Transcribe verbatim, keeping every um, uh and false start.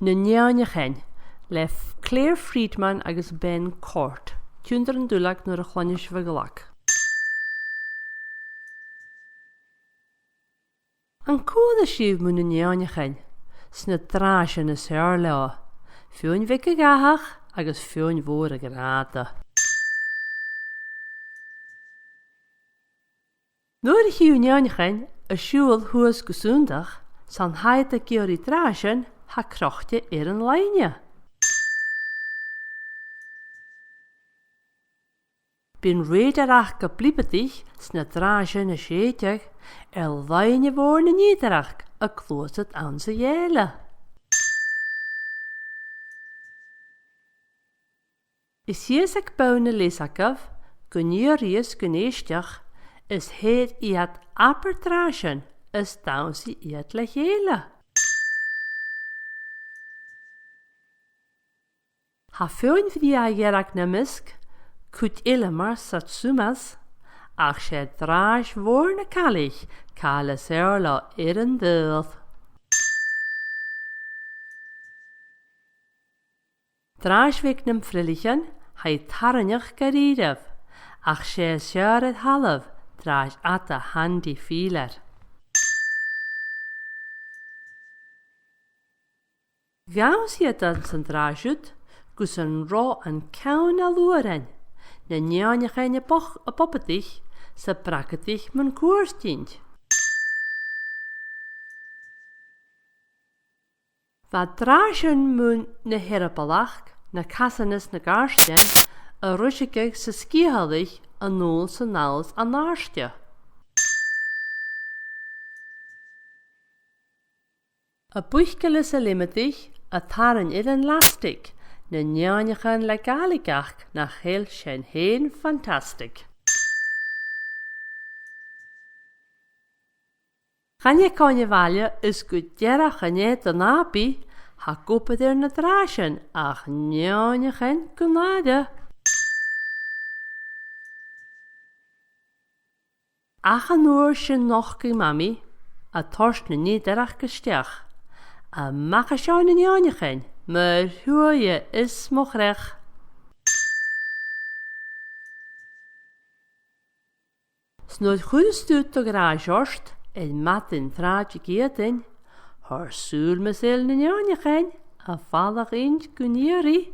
Na Neònachain, le F-, Claire Freedman agus Ben Cort. Tionndaidh an duilleag nuair a chluinneas sibh an glag. An cuala sibh mu na neònachain? 'S na drathaisean as fheàrr leotha. Feadhainn bheaga dhathach agus feadhainn mhòra grànda. Nuair a chì thu neònachain a' siubhal shuas gu sunndach, 's ann a tha iad ag iarraidh drathaisean, tha crochte air an loidhne. Bidh an rèidear aca ga bliobadaich 's na drathaisean a' sèideadh, air loidhne mhòr nan nigheadaireachd a' gluasad anns a' ghèile. Is shìos aig bonn na leasachaidh, gun iarraidh is gun èisteachd, is their iad abair drathaisean is dannsaidh iad le chèile. Tha feadhainn bhrèagha dhearg nam measg, cuid eile mar satsumas, ach 's e drathais mhòr na caillich càil as fheàrr leotha air an t-saoghal. Drathais bheag nam frilichean, tha i tarraingeach dha-rìribh, ach 's e as fheàrr air thalamh drathais fhada handy feeler. Dhannsaidh iad anns an drathais ud, gus an robh an ceann a luathrainn, na neònachain a' boch-, a' bobadaich 's a' bragadaich mun cuairt innte. Bha drathaisean mun na h-earbaill aca, na casan is na gàirdeanan, a' ruiseadh 's a' sgiathalaich a-null 's a-nall 's an-àirde. A' buiceil is a' leumadaich, a' tarraing air an laistiig, na neònachain le Gàidhlig aca, nach eil sin fhèin fantastic. Chan e coin a' bhaile is gu dearbh chan e do nàbaidh, tha ag obair air na drathaisean ach neònachain gu nàire. Ach an uair sin nochdaidh Mamaidh, a' toirt na nigheadaireachd a-steach, a-mach à seo na neònachain, mo thruaighe is mo chreach. 'S nuair chuireas tu do dhrathais ort air madainn tràth Diciadain, thoir sùil mus eil na neònachain a' falach innte gun iarraidh.